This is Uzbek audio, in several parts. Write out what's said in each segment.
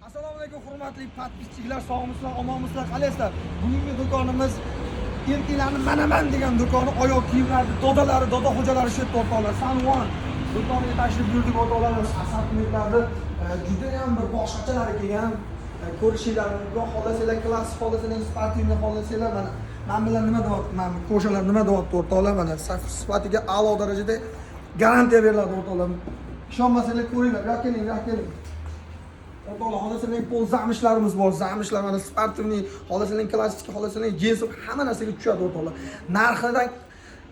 Assalomu alaykum, hurmatli подписчик lar, sog'misizlar, omonmisizlar, qalaysizlar? Bugungi do'konimiz erkaklarni manaman degan do'koni, oyoq kiyimlarni dodalari, doda xo'jalari shu yerda, o'rtoqlar. San One do'koniga tashrif buyurdik, o'rtoqlar. Assortimentlarni judayam bir boshqachalari kelgan. Ko'rishinglar mumkin. Xohlasanglar klassik, xohlasanglar спортивный, xohlasanglar mana man bilan nima deyapti, mana bu кожа lar nima deyapti, o'rtoqlar, mana sifatiga a'lo darajada garantiya beriladi, o'rtoqlar. Ishonmasanglar, ko'ringlar, bu yoqqa keling, bu yoqqa keling. O'rtoqlar, xohlasalar пол замш larimiz bor. Замш lar mana спортивный, xohlasalar klassik, xohlasalar jins, hamma narsaga tushadi, o'rtoqlar. Narxidan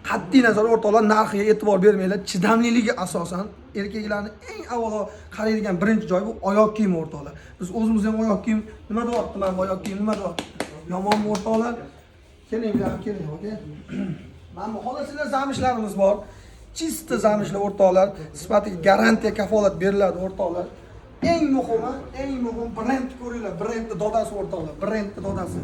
qat'iy nazar, o'rtoqlar, narxiga e'tibor bermanglar. Chidamliligiga asosan erkaklarni eng avvalo qaraydigan birinchi joy bu oyoq kiyimi, o'rtoqlar. Biz o'zimiz ham oyoq kiyim nima deyapti, mana bu oyoq kiyim nima deyapti? Yomonmi, o'rtoqlar? Keling, bu yoqqa keling, aka. Mana bu xohlasalar замш larimiz bor. Чисто замш lar, o'rtoqlar, sifatiga garantiya, kafolat beriladi, o'rtoqlar. Eng muhimi, eng muhim brend ko'ringlar, brendni dodasi, o'rtoqlar, brendni dodasi.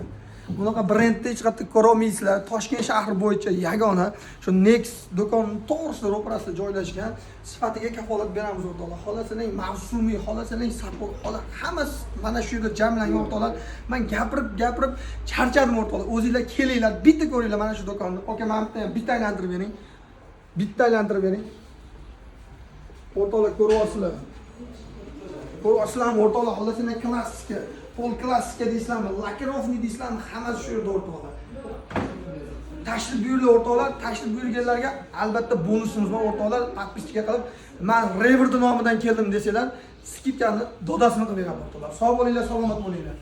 Bunaqa brendni hech qayerda ko'rolmaysizlar. Toshkent shahri bo'yicha yagona shu Next do'konining to'g'risida, ro'parasida joylashgan. Sifatiga kafolat beramiz, o'rtoqlar. Xohlasalang mavsumiy, xohlasalang сапог, xola hammasi mana shu yerda jamlangan, o'rtoqlar. Men gapirib, gapirib charchadim, o'rtoqlar. O'zinglar kelinglar, bitta ko'ringlar mana shu do'konni. Aka, mana bitta ham bitta aylantirib bering. Bitta aylantirib bering. O'rtoqlar, ko'ryapsizlar. Ko'ryapsizlarmi, o'rtoqlar, xohlasanglar klassika, пол klassika deysizlarmi, лакированный deysizlarmi, hammasi shu yerda, o'rtoqlar. Tashrif buyuringlar, o'rtoqlar, tashrif buyurganlarga albatta bonusimiz bor, o'rtoqlar. Подписчика qilib, man Reverdi nomidan keldim desanglar, скидка ni dodasini qilib beradi, o'rtoqlar. Sog' bo'linglar, salomat bo'linglar.